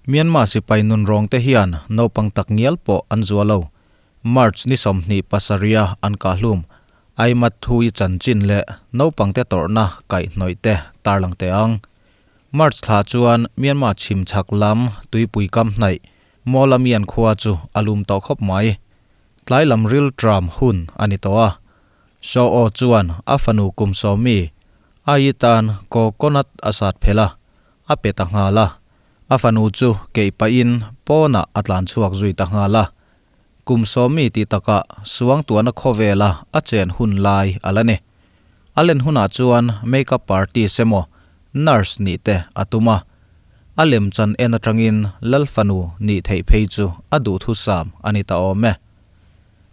Myanmar sipai nunrawng te hian naupang tak ngial pawh an zuah lo. March ni 27 a an kahhlum Aimat Thui chanchin leh naupangte tawrhna kaihhnawih te tarlang teh ang. March thla chuan Myanmar chhim chhak lam tuipui kam hnaih Mawlamian khua chu a lum tawh khawp mai. Tlai lam ril tram hun a ni tawh a. Shaw Aw chuan a fanu kum sawmi Ayi tan coconut a sat phel a, a pe ta nghal a. A fanu chu keih pahin pawnah a tlan chhuak zui ta nghal a. Kum sawmi tih takah suangtuahna khawvela a chen hun lai a la ni. A len hunah chuan makeup artist emaw nurse nih te a tum a. A lemchan en atangin Lal fanu nih theih phei chu a duhthusam a ni ta awm e.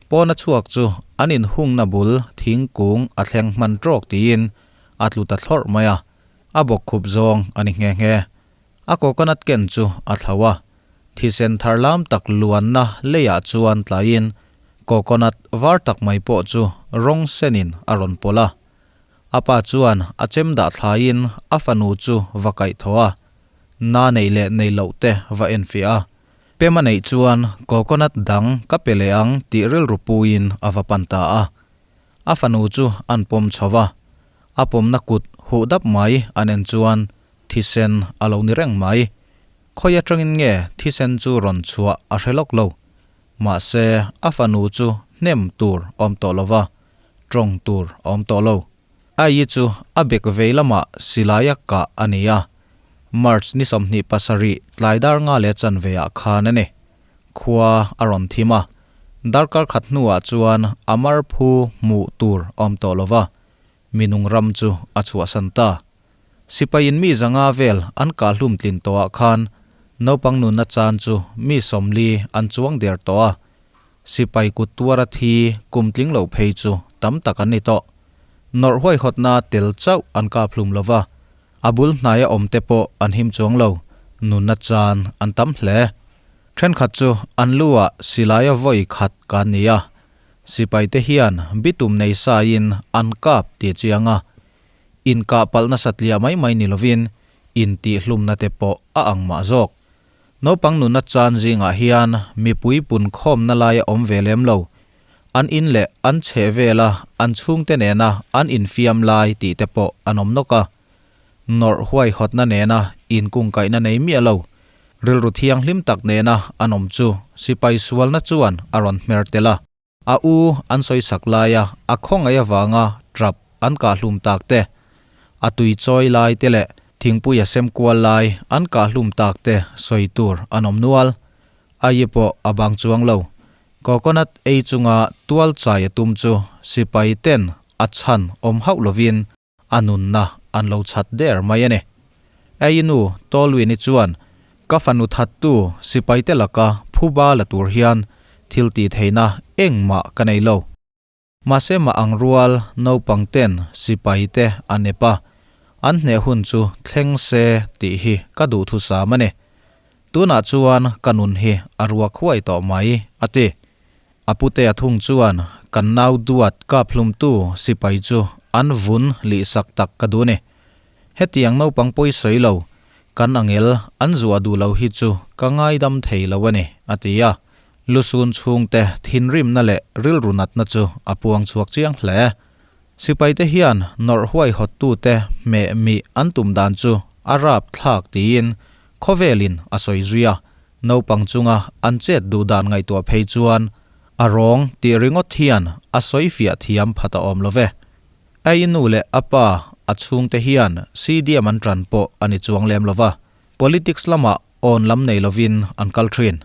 Pawna chhuak chu an inhungna bul thingkung a thleng hman trawk tiin a tlu ta thlawrh mai a, a bawkkhup zawng a ni nghe nghe. A coconut ken chu a thlo a, thisen thar lam tak luanna leiah chuan tlaiin coconut var tak mai pawh chu rawng senin a rawn pawlh a. A pa chuan a chem dah thlaiin a fanu chu va kaih thaw a, na neih leh nei loh te va enfiah a. Pema neih chuan coconut dang ka pe leh ang tih rilru puiin a va pan ta a. A fanu chu an pawm chho va, a pawmna kut huh dap mai an en chuan thisen a lo ni reng mai. Khawi atangin nge thisen chu rawn chhuah a hre lawk lo. Mahse a fanu chu hnem tur awm tawh lo va, tawng tur a awm tawh lo. Ai chu a bek vei lamah silaia kah a ni a, March ni 27 tlai dar nga leh chanve ah khan a ni. Khua a rawn thim a, darkar khat hnuah chuan a mar phu hmuh tur awm tawh lo va, minung ram chu a chhuahsan ta. Sipaiin mi zanga vel an kahhlum tlin tawhah khan naupang nunna chan chu mi 40 an chuang der tawh a, Sipai kut tuara thi kum tling lo phei chu tam tak an ni tawh. Nawrh huaihawtna tel chauh an kap hlum lo va, a bul hnaia awmte pawh an him chuang lo, nunna chan an tam hle. Thenkhat chu an lu ah silaia vawi khat kan ni a, sipaite hian bitum nei saiin an kap ti chiang a, inkah palh nasa tliah mai mai ni lovin intihhlumna te pawh a ang mah zawk. Naupang nuna chan zingah hian mipui pun khawmna lai a awm ve lem lo. An in leh an chheh vela an chhungte nena an infiam lai tih te pawh an awm nawk a. Nawrh huaihawtna nena inkungkaihna nei miah lo, rilru thianghlim tak nena an awm chu sipai sualna chuan a rawn hmer tel a. A u an sawisak laia a khawngaih avanga trap an kahhlum tak te, a tui chawi lai te leh thingpui a sem kual lai an kahhlum tak te sawi tur an awm nual. Ayi pawh a bang chuang lo. Coconut ei chunga tual chai a tum chu sipai ten a chhan awm hauh lovin a nunna an lo chhat der mai a ni. Ei nu Tolwini chuan, Ka fanu thattu sipaite laka phuba la tur hian thil tih theihna engmah ka nei lo. Mahse mah ang rual naupang ten sipaite an ep a, an hneh hun chu thleng se tih hi ka duhthusam a ni. Tunah chuan ka nun hi a ruak huai tawh mai, a ti. A putea thung chuan kan nau duat kap hlumtu sipai chu an vun lihsak tak ka duh ni. Hetiang naupang pawi sawi lo, kan angel an zuah duh lo hi chu ka ngaidam thei lo a ni, a ti a. Lusun chhungte thinrimna leh rilru natna chu a puang chhuak chiang hle. Sipaite hian nawrh huaihawttute hmeh mih an tum dan chu a rap thlak tiin khawvelin a sawi zui a. Naupang chunga an chet duh dan ngaihtuah phei chuan a rawng tih ringawt hian a sawi fiah thiam phat a awm lo ve. Ei nu leh a pa a chhungte hian CDM an tan pawh a ni chuang lem lo va, politics lamah awn lam nei lovin an kal thin.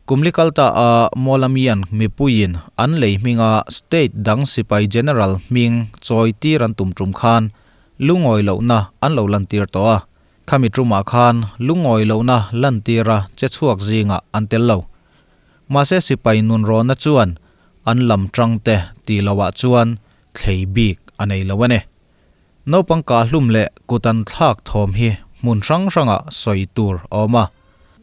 Kumli kal ta a Mawlamian mipuiin an lei hminga state dang sipai general hming chawi tir an tum tum khan lungawi lohna an lo lantir tawh a. Khami tumah khan lungawi lohna lantira che chhuak zingah an tel lo. Mahse sipai nunrawnna chuan an lam tangte tih lohah chuan thlei bik a nei lo a ni. Naupang kahhlum leh kut an thlak thawm hi hmun hrang hrangah sawi tur a awm a.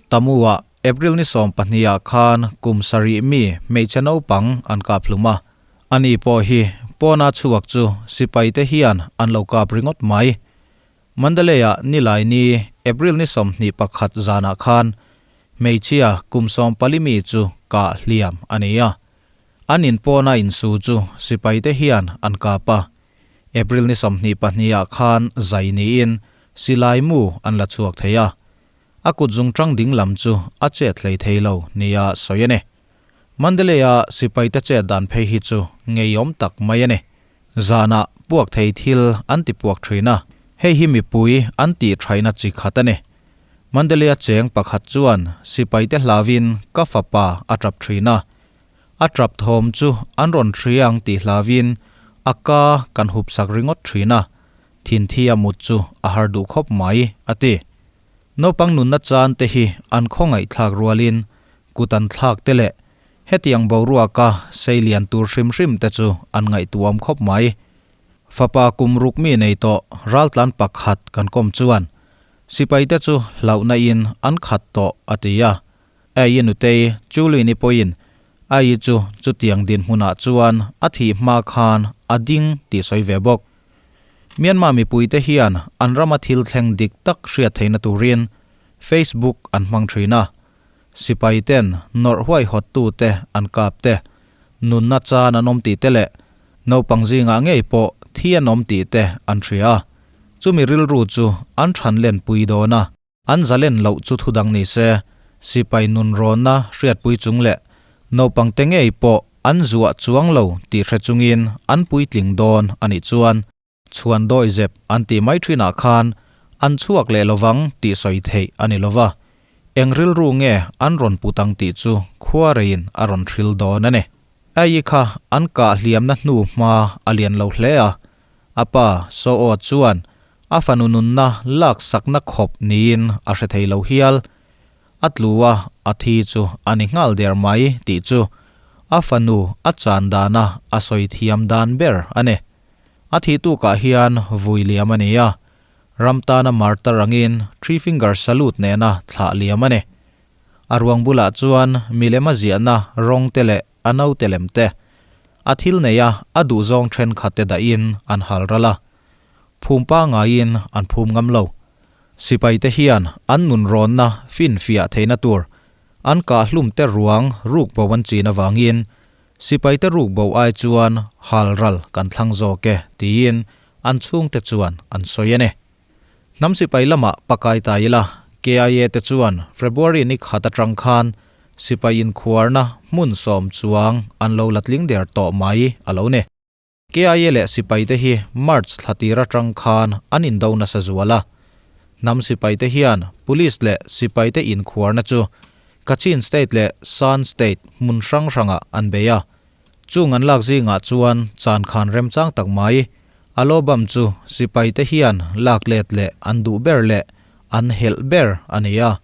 Tamu-ah April ni 12 ah khan kum sarih mi hmeichhe naupang an kaphlum a. Ani pawh hi pawna chhuak chu sipaite hian an lo kap ringawt mai. Mandalay-ah Nilaini, April ni 21 zanah khan. Hmeichhia kum 14 mi chu kah hliam a ni a. An inpawna insu chu sipaite hian an kap a. April ni 22 ah khan zai niin silai mu an la chhuak thei a. A kut zungṭang ding lam chu a chet hlei thei lo nia sawi a ni. Mandalay-a sipaite chet dan phei hi chu ngeiawm tak mai a ni. Zanah puak thei thil an ti puak thin a, hei hi mipui an tih thaihna chi khat a ni. Mandalay-a cheng pakhat chuan sipaite hlauin ka fapa a tap thin a. A tap thawm chu an rawn hria ang tih hlauin a ka kan hup sak ringawt thin a, thinthi a mut chu a har duh khawp mai, a ti. Naupang nunna chan te hi an khawngaihthlak rualin kut an thlak te leh Hetiang boruaka sei lian tur hrim hrim te chu an ngaihtuam khawp mai. Fapa kum ruk mi nei tawh raltlan pakhat kan kawm chuan sipai te chu hlauhna in an khat tawh a ti a. Ei nutei Julie-ni pawhin Ai chu chutiang dinhmunah chuan a thih hma khan a ding tih sawi ve bawk. Myanmar mipuite hian an rama thil thleng dik tak hriat theihna turin Facebook an hmang thin a. Sipai ten nawrh huaihawt tu te an kap te, nunna chan an awm tih te leh naupang zingah ngei pawh thi an awm tih te an hria a. Chumi rilru chu an than len pui dawn a. An zalen loh chu thudang ni se, sipai nun rawnna hriatpui chung leh naupang te ngei pawh an zuah chuang lo tih hre chungin an puitling dawn a nih chuan Chhuan dawi zep an tih mai thinah khan an chhuak leh lovang tih sawi theih a ni lova, eng rilru nge an rawn put ang tih chu khuareiin a rawn hril dawn a ni. Ayi kha an kah hliamna hnu hma a lian lo hle a, a pa Saw chuan a fanu nunna lak sakna khawp niin a hre thei lo hial. A tlu a, a thi chu a ni nghal der mai tih chu a fanu a chan dana a sawi thiam dan ber a ni. A thih tukah hian vui liam a ni a, ram tana martar angin three finger salute nena thlah liam a ni. A ruang bulah chuan milem a ziahna rawng te leh a naute lem te, a thil neia a duhzawng thenkhat te dahin an hal ral a. Phum pangaiin an phum ngam lo. Sipai te hian an nunrawnna finfiah theihna tur an kahhlum te ruang rukbo an chin avangin Sipaite rukbo ai chuan halral kan thlang zawk e, tiin an chhungte chuan an sawi a ni. Hnam sipai lamah pakai ta ila, KIA te chuan February ni khat atang khan sipai inkhuarna hmun sawm chuang an lo la tling der tawh mai a lo ni. KIA leh sipaite hi March thla tir atang khan an indo nasa zual a. Hnam sipaite hian Police leh sipaite inkhuarna chu Kachin State leh Shan State hmun hrang hrangah an bei a. Chung an lak zingah chuan chan khan remchang tak mai a lobam chu sipaite hian lak let leh an duh ber leh an helh ber a ni a.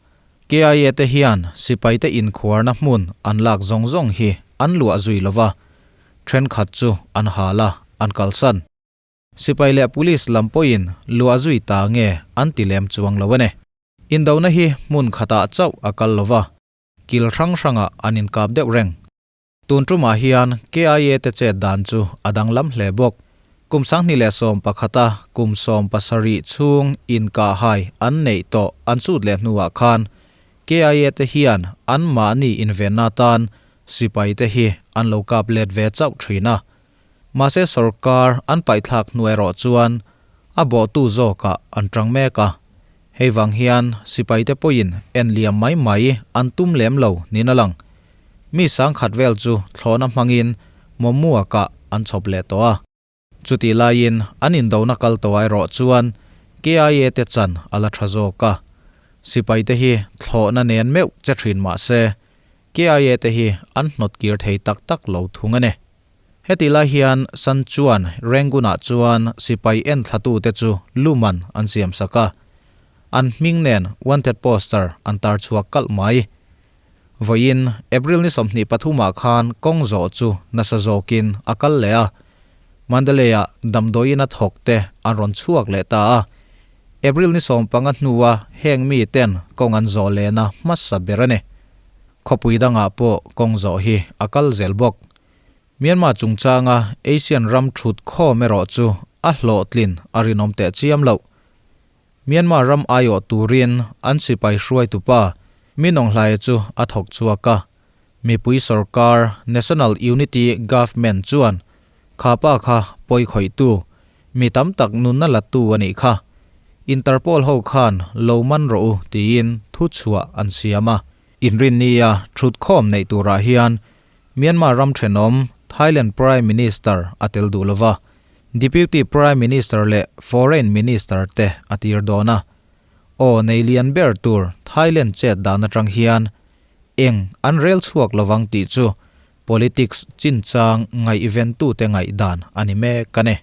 KIA te hian sipaite inkhuarna hmun an lak zawng zawng hi an luah zui lova, thenkhat chu an hal a, an kalsan. Sipai leh Police lam pawhin luah zui ta nge an ti lem chuang lo a ni. Indona hi hmun khatah chauh a kal lova, kil hrang hrangah an inkap deuh reng. Tun tumah hian KIA te chet dan chu a danglam hle bawk. Kum 2011 a kum 17 chhung inkahhai an neih tawh an chut leh hnuah khan KIA te hian anmahni invenna atan sipai te hi an lo kap let ve chauh thin a. Mahse sorkar an paihthlak hnu erawh chuan a bawhtu zawkah an tang mek a. Hei vang hian sipai te pawhin en liam mai mai an tum lem lo niin a lang. Mi sangkhat vel chu thlawhna hmangin Momuakah an chhawp leh tawh a. Chutih laiin an indona kal tawh erawh chuan KIA te chan a la tha zawk a. Sipai te hi thlawhna nen meuh che thin mah se KIA te hi an hnawt kir thei tak tak lo thung a ni. Hetih lai hian San chuan Rangoon-ah chuan sipai enthlatute chu luman an siam sak a. An hming nen wanted poster an tar chhuak kalh mai. Vawiin April ni 23 ah khan kawng zawh chu nasa zawkin a kal leh a. Mandalay-ah damdawiin a thawk te an rawn chhuak leh ta a. April ni 15 hnua heng mi ten kawng an zawh lehna hmasa ber a ni. Khawpui dangah pawh kawng zawh hi a kal zel bawk. Myanmar chungchanga Asian ram thut khawm erawh chu a hlawhtlin a rinawm teh chiam loh. Myanmar ram aiawh turin an sipai hruaitupa Min Aung Hlaia chu a thawk chhuak a, mipui sorkar National Unity Government chuan kha pa kha pawi khawihtu, mi tam tak nunna latu a nih kha. Interpol ho khan lo man rawh u tiin thu chhuah an siam a. Inrinnia thutkhawm neih turah hian Myanmar ram thenawm Thailand Prime Minister a tel duh lova, Deputy Prime Minister leh Foreign Minister te a tir dawn a. Aw nei lian ber tur Thailand chet dan atang hian eng an rel chhuak lovang tih chu politics chinchang ngaihventute ngaihdan a ni mek a ni.